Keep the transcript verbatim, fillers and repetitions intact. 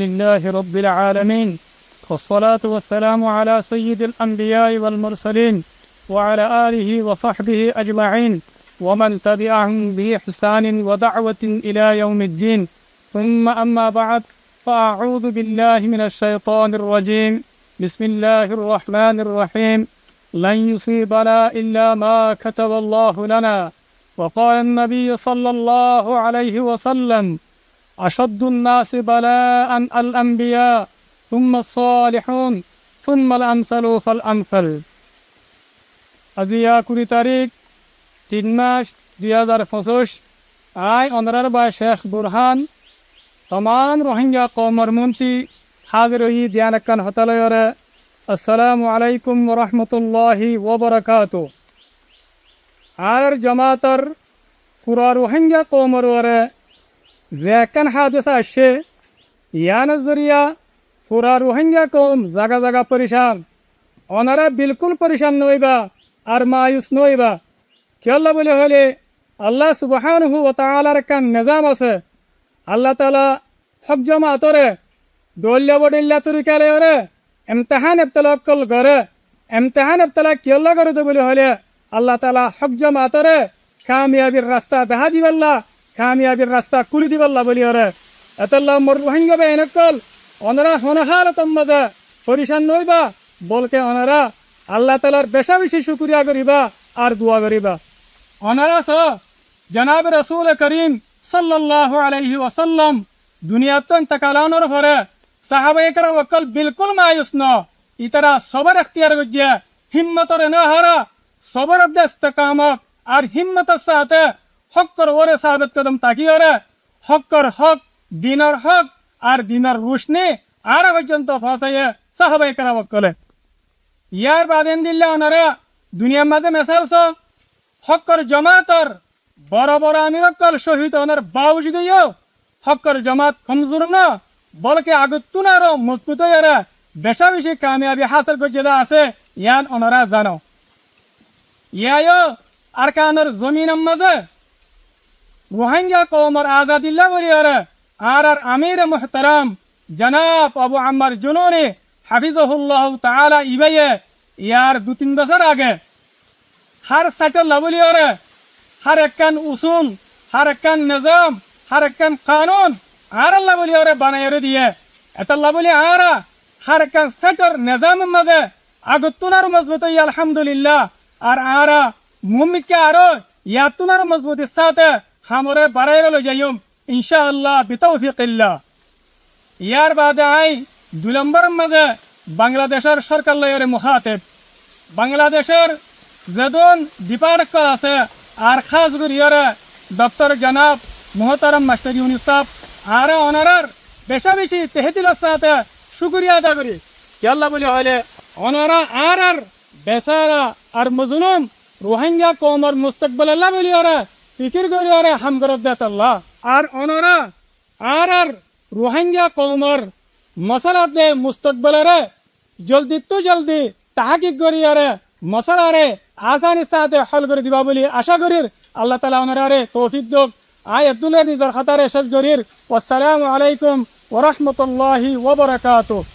لله رب العالمين، والصلاة والسلام على سيد الأنبياء والمرسلين، وعلى آله وصحبه أجمعين، ومن تبعهم بإحسان ودعوة إلى يوم الدين. ثم أما بعد، فأعوذ بالله من الشيطان الرجيم. بسم الله الرحمن الرحيم. لن يصيبنا إلا ما كتب الله لنا. وقال النبي صلى الله عليه وسلم: أشد الناس بلاء الأنبياء، ثم الصالحون، ثم الأمثل فالأمثل. Aijja kuri tarík, tin mac, dui házar foñsíc, añí onorár bái Cék Burhán, tamám Ruháingga koumor muúntu házir óiyi diyan ekkán hotá loiyóre, Assalamu alaikum wa rahmatullahi wa barakatuhu. Añárár jomáator fura Ruháingga koumor uore ze ekkán hádesa aiccé, yiánor zoriya fura Ruháingga koum zaga zaga foricán. Onorá bilkúl foricán noóiba ar mayus noóiba. Kiyólla buli hoilé, Allah subhánahu wa taálar ekkán nezam asé. Allah taála hók jomáatoré dhoilla bodhoilla torika loiyóre emtehán ebtela ókkol goré. Emtehán ebtela kiyólla goré dé buli hoilé, Allah taála hók jomáatoré kamiyabir rasta dehá dibálla, kamiyabir rasta kúli dibálla buliyóre. Etólla mor Ruháingga báin ókkol, onorá honó hálotor mazé foricán noóiba, bolke onorá Allah taálar becá becí cúkuriya goríba ar dua goríba. Onorá soó, Jonabe Rosúle Korim sallallahu alaihi wasallam duniyattú intekal ónor fore sahabaye keram ókkol bilkúl mayus noó, ítara sobor ektiyar goijjé, hímmotoré no hára, sobor edde istekamot ar hímmotor sáte hókkor uore sabet kodom tákiyóre hókkor hók, dinor hók ar dinor rucní añára foijjonto foóñsaiyé sahabaye keram ókkolé. Yárbaade endilla onorá duniyar mazé mesál soó, hókkor jomáator boro boro amir ókkol cóhid ónor baujudeyó hókkor jomáat komzur noó, bolke agottún aró mozbut óiyore becá becí kamiyabi hásil goijjé dé asé, yián onorá zano. Yíaiyó Arkanor zominor mazé Ruháingga koumor azadilla buliyóre añárár amire muhtaram Janab Abu Ammar Jununi hafizahullahu taala ibáye yar dui tin bosór age hár sáitolla buliyóre hár ekkán usul, hár ekkán nezam, hár ekkán kanun añárálla buliyóre banaiyóre diyé. Etólla buli añára hár ekkán sáitor nezamor mazé agottún aró mozbut óiyi, alhamdulillah. Ar añára muúmikká aró yáttún aró mozbutir sáte hamoré baráiyóre loizaiyum, incá Allah, bitoufiqillah. Yárbaade añí dui lombóror mazé Bangladecór sórkar loiyóre muháteb. Bangladecór zedún dipárt ókkol asé, ar hás goríyore doktor janab muhtaram mastor Yunus sáb, añára onorár becá becí tehédilor sáte cúkuriya ada gorí. Kiyólla buli hoilé, onorá añárár besára ar mozlúm Ruháingga koumor mustokbololla buliyóre fikír goríyore ham goródde etólla. Ar onorá añárár Ruháingga koumor mosáladde mustokboloré zoldittú zoldi tahkik goríyore mosálaré asanir sáte hól gorí diba buli acá gorír. Allah taala onoráre toufik douk. Añí eddúre nizor hotáre céc gorír. Wassalamu alaikum wa rahmatullahi wa barakatuhu.